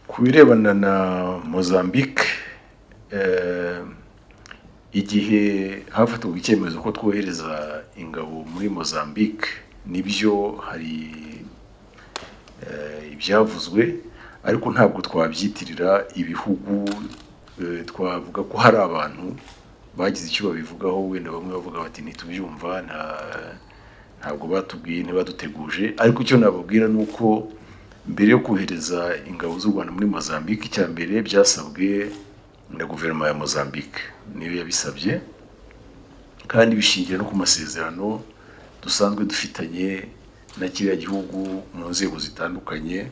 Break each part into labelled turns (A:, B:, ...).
A: Ku birebana na Mozambique, igihe hafatwaga icyemezo ko twohereza ingabo muri Mozambique, nibyo, hari ibyavuzwe, ariko ntabwo twabyitirira ibihugu. Twavuga ko hari abantu bagize icyo babivugaho, wenda bamwe bavuga bati: "Ntitubyumva, ntabwo batubwiye, ntibaduteguje." Ariko icyo nababwira ni uko mbere yo kohereza ingabo z'u Rwanda muri Mozambique, icya mbere byasabwe na guverinoma ya Mozambique, niyo yabisabye, kandi bishingira no ku masezerano dusanzwe dufitanye na kiriya gihugu mu nzego zitandukanye,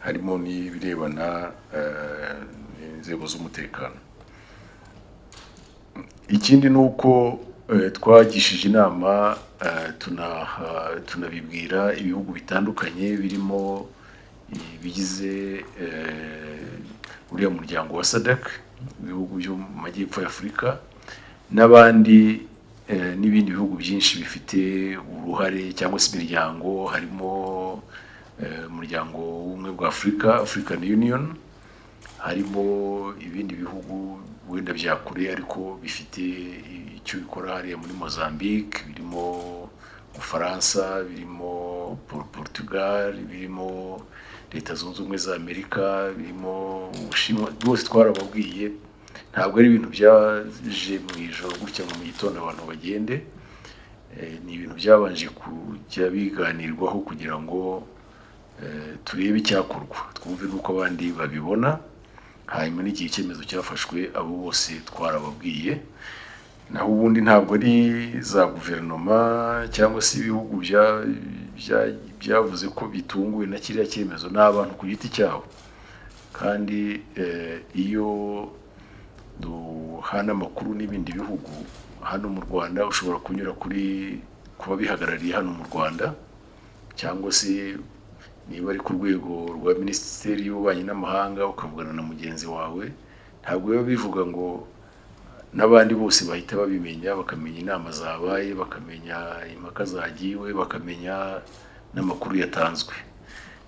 A: harimo n'ibirebana n'inzego z'umutekano. Ikindi ni uko twagishije inama, tunabibwira ibihugu bitandukanye birimo ibigize uriya muryango wa SADC, ibihugu byo mu majyepfo ya Afurika n'abandi, n'ibindi bihugu byinshi bifite uruhare cyangwa se imiryango, harimo umuryango w'Ubumwe bwa Afurika, African Union, harimo ibindi bihugu wenda bya kure ariko bifite icyo bikora hariya muri Mozambique, birimo Ubufaransa, birimo Portugal, birimo Leta Zunze Ubumwe za Amerika, birimo Ubushinwa. Bose twarababwiye. Ntabwo ari ibintu byaje mu ijoro gutya ngo mu gitondo abantu bagende. Ni ibintu byabanje kujya biganirwaho kugira ngo turebe icyakorwa, twumve n'uko abandi babibona. Hanyuma n'igihe icyemezo cyafashwe, abo bose twarababwiye. Naho ubundi ntabwo ari za guverinoma cyangwa se ibihugu byavuze ko bitunguwe na kiriya cyemezo, ni abantu ku giti cyabo. Kandi iyo duhana amakuru n'ibindi bihugu hano mu Rwanda, ushobora kunyura kuri kuba bihagarariye hano mu Rwanda, cyangwa se niba ari ku rwego rwa Minisiteri y'Ububanyi n'Amahanga, ukavugana na mugenzi wawe. Ntabwo biba bivuga ngo n'abandi bose bahita babimenya, bakamenya inama zabaye, bakamenya impaka zagiwe, bakamenya n'amakuru yatanzwe.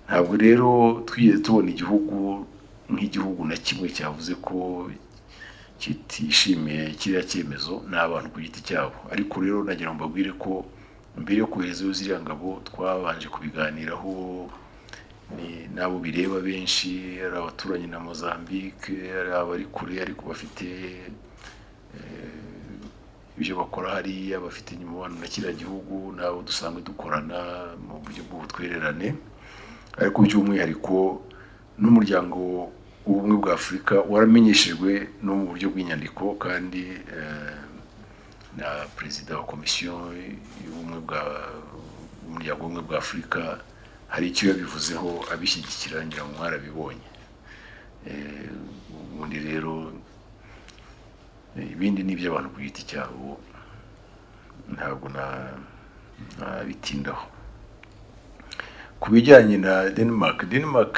A: Ntabwo rero twigeze tubona igihugu nk'igihugu na kimwe cyavuze ko kitishimiye kiriya cyemezo, ni abantu ku giti cyabo. Ariko rero nagira ngo mbabwire ko mbere yo koherezayo ziriya ngabo twabanje kubiganiraho n'abo bireba benshi, ari abaturanyi na Mozambique, ari abari kure ariko bafite ibyo bakora hariya, bafite umubano na kiriya gihugu, n'abo dusanzwe dukorana mu buryo bw'ubutwererane. Ariko by'umwihariko n'Umuryango w'Ubumwe bwa Afurika waramenyeshejwe no mu buryo bw'inyandiko, kandi na perezida wa Komisiyo y'Ubumwe bwa Umuryango w'Ubumwe bwa Afurika hari icyo yabivuzeho abishyigikira, ngira ngo mwarabibonye. Ubundi rero ibindi ni iby'abantu ku giti cyabo, ntabwo nabitindaho. Ku bijyanye na Denmark, Denmark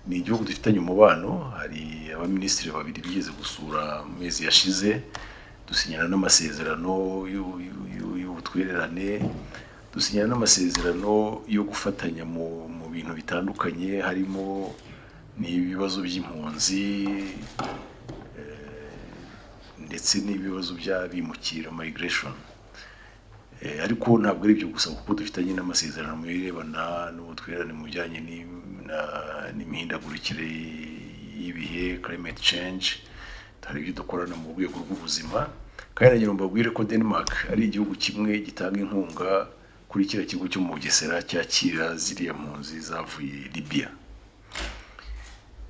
A: ni igihugu dufitanye umubano. Hari abaminisitiri babiri bigeze gusura mu mezi yashize, dusinyana n'amasezerano y'ubutwererane, dusinyana n'amasezerano yo gufatanya mu bintu bitandukanye, harimo n'ibibazo by'impunzi, ndetse n'ibibazo by'abimukira, migration. Ariko ntabwo ari ibyo gusa, kuko dufitanye n'amasezerano mu birebana n'ubutwererane mu bijyanye n'imihindagurikire y'ibihe, climate change, hari ibyo dukorana mu rwego rw'ubuzima. Kandi nagira ngo mbabwire ko Denmark ari igihugu kimwe gitanga inkunga kuri kiriya kigo cyo mu Bugesera cyakira ziriya mpunzi zavuye Libya.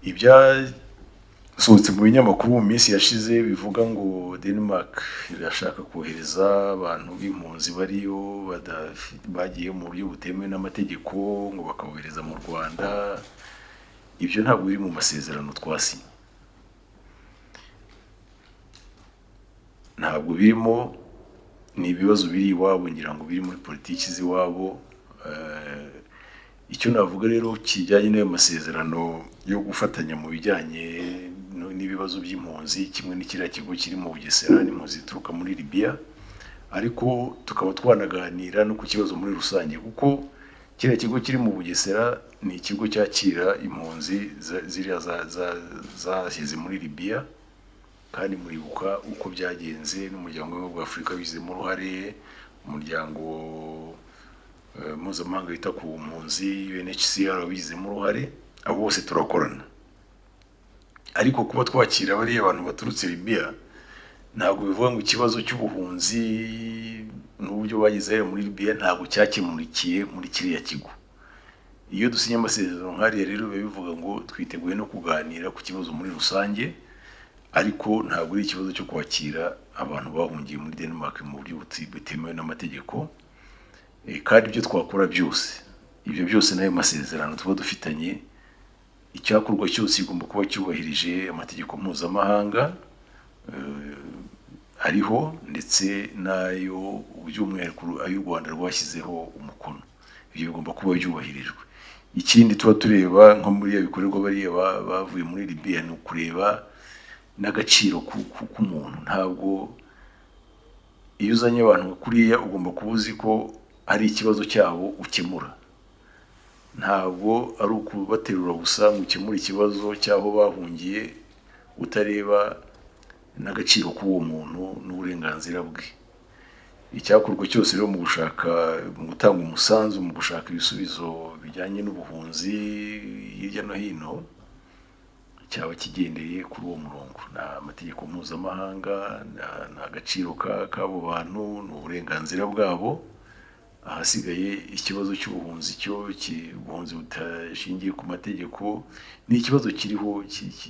A: Ibyasohotse mu binyamakuru mu minsi yashize bivuga ngo Denmark irashaka kohereza abantu b'impunzi bariyo bagiye mu buryo butemewe n'amategeko, ngo bakabohereza mu Rwanda, ibyo ntabwo biri mu masezerano twasinye, ntabwo birimo. Ni ibibazo biri iwabo, ngira ngo biri muri politiki z'iwabo. Icyo navuga rero kijyanye n'ayo masezerano yo gufatanya mu bijyanye n'ibibazo by'impunzi, kimwe n'ikiriya kigo kiri mu Bugesera n'impunzi zituruka muri Libya, ariko tukaba twanaganira no ku kibazo muri rusange, kuko Kiriya kigo kiri mu Bugesera ni ikigo cyakira impunzi ziriya zashyize muri Libiya, kandi muribuka uko byagenze n'umuryango w'ubumwe bwa Afurika wabigizemo uruhare, umuryango mpuzamahanga wita ku mpunzi UNHCR wabigizemo uruhare, abo bose turakorana. Ariko kuba twakira bariya bantu baturutse Libiya ntabwo bivuga ngo ikibazo cy'ubuhunzi n'uburyo bageze hariya muri Libiya ntabwo cyakemurikiye muri kiriya kigo. Iyo dusinye amasezerano nk'ariya rero, biba bivuga ngo twiteguye no kuganira ku kibazo muri rusange, ariko ntabwo ari ikibazo cyo kwakira abantu bahungiye muri Denmark mu buryo butemewe n'amategeko. Kandi ibyo twakora byose, ibyo byose n'ayo masezerano tuba dufitanye, icyakorwa cyose kigomba kuba cyubahirije amategeko mpuzamahanga ariho, ndetse n'ayo by'umwihariko ay'u Rwanda rwashyizeho umukono. Ibyo bigomba kuba byubahirijwe. Ikindi tuba tureba nko muri iyo bikorerwa bariya bavuye muri Libiya ni ukureba n'agaciro k'umuntu. Ntabwo iyo uzanye abantu kuriya ugomba kuba uzi ko hari ikibazo cyabo ukemura. Ntabwo ari ukubaterura gusa ngo ukemure ikibazo cy'aho bahungiye utareba n'agaciro k'uwo muntu n'uburenganzira bwe. Icyakorwa cyose rero mu gushaka, mu gutanga umusanzu mu gushaka ibisubizo bijyanye n'ubuhunzi hirya no hino, cyaba kigendeye kuri uwo murongo. Ni amategeko mpuzamahanga, ni agaciro k'abo bantu, ni uburenganzira bwabo. Ahasigaye ikibazo cy'ubuhunzi cyo, ubuhunzi butashingiye ku mategeko, ni ikibazo kiriho,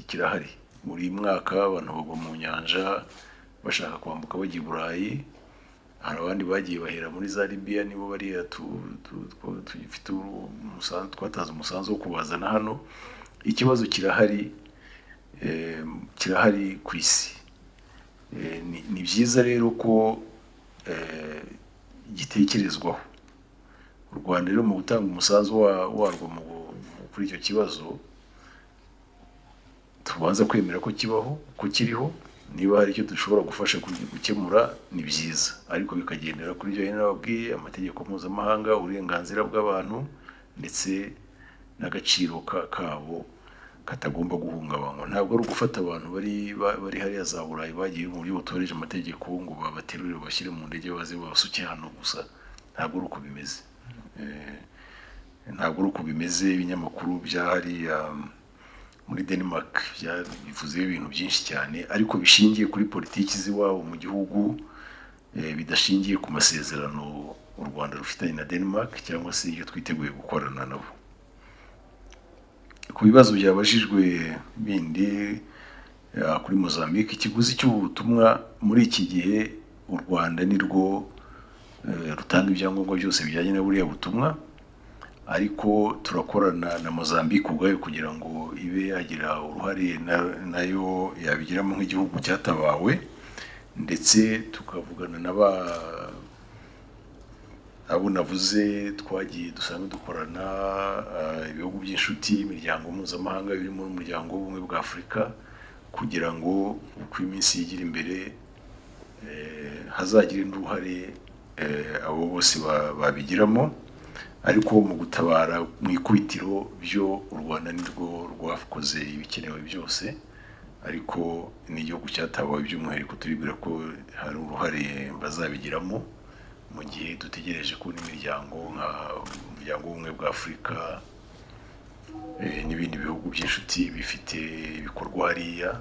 A: kirahari. Buri mwaka abantu bagwa mu nyanja bashaka kwambuka bajya i Burayi. Hari abandi bagiye bahera muri za Libiya, nibo bariya tugifite umusanzu, twatanze umusanzu wo kubazana hano. Ikibazo kirahari, kirahari ku isi. Ni byiza rero ko gitekerezwaho. U Rwanda rero mu gutanga umusanzu warwo kuri icyo kibazo, tubanza kwemera ko kibaho, ko kiriho. Niba hari icyo dushobora gufasha gukemura ni byiza, ariko bikagendera kuri ibyo nababwiye: amategeko mpuzamahanga, uburenganzira bw'abantu, ndetse n'agaciro kabo katagomba guhungabanywa. Ntabwo ari ugufata abantu bari hariya za Burayi bagiye mu buryo butoreje amategeko ngo babaterure, babashyire mu ndege, baze babasuke hano gusa. Ntabwo ari uko bimeze. Ntabwo ari uko bimeze. Ibinyamakuru bya hariya muri Denmark bivuzeho ibintu byinshi cyane, ariko bishingiye kuri politiki z'iwabo mu gihugu, bidashingiye ku masezerano u Rwanda rufitanye na Denmark cyangwa se iyo twiteguye gukorana nabo. Ku bibazo byabajijwe bindi kuri Mozambique, ikiguzi cy'ubu butumwa, muri iki gihe u Rwanda ni rwo rutanga ibyangombwa byose bijyanye na buriya butumwa, ariko turakorana na Mozambique ubwayo kugira ngo ibe yagira uruhare nayo yabigiramo nk'igihugu cyatabawe, ndetse tukavugana na ba abo navuze twagiye dusanzwe dukorana, ibihugu by'inshuti, imiryango mpuzamahanga birimo n'umuryango w'ubumwe bwa Afurika, kugira ngo uko iminsi yigira imbere hazagire n'uruhare abo bose babigiramo. Ariko mu gutabara mu ikubitiro byo, u Rwanda nirwo rwakoze ibikenewe byose, ariko ni igihugu cyatabawe by'umwihariko, turibwira ko hari uruhare bazabigiramo mu gihe dutegereje ko n'imiryango nka umuryango w'ubumwe bwa Afurika n'ibindi bihugu by'inshuti bifite ibikorwa hariya,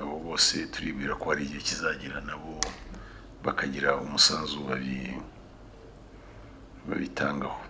A: abo bose turibwira ko hari igihe kizagera nabo bakagira umusanzu babitangaho.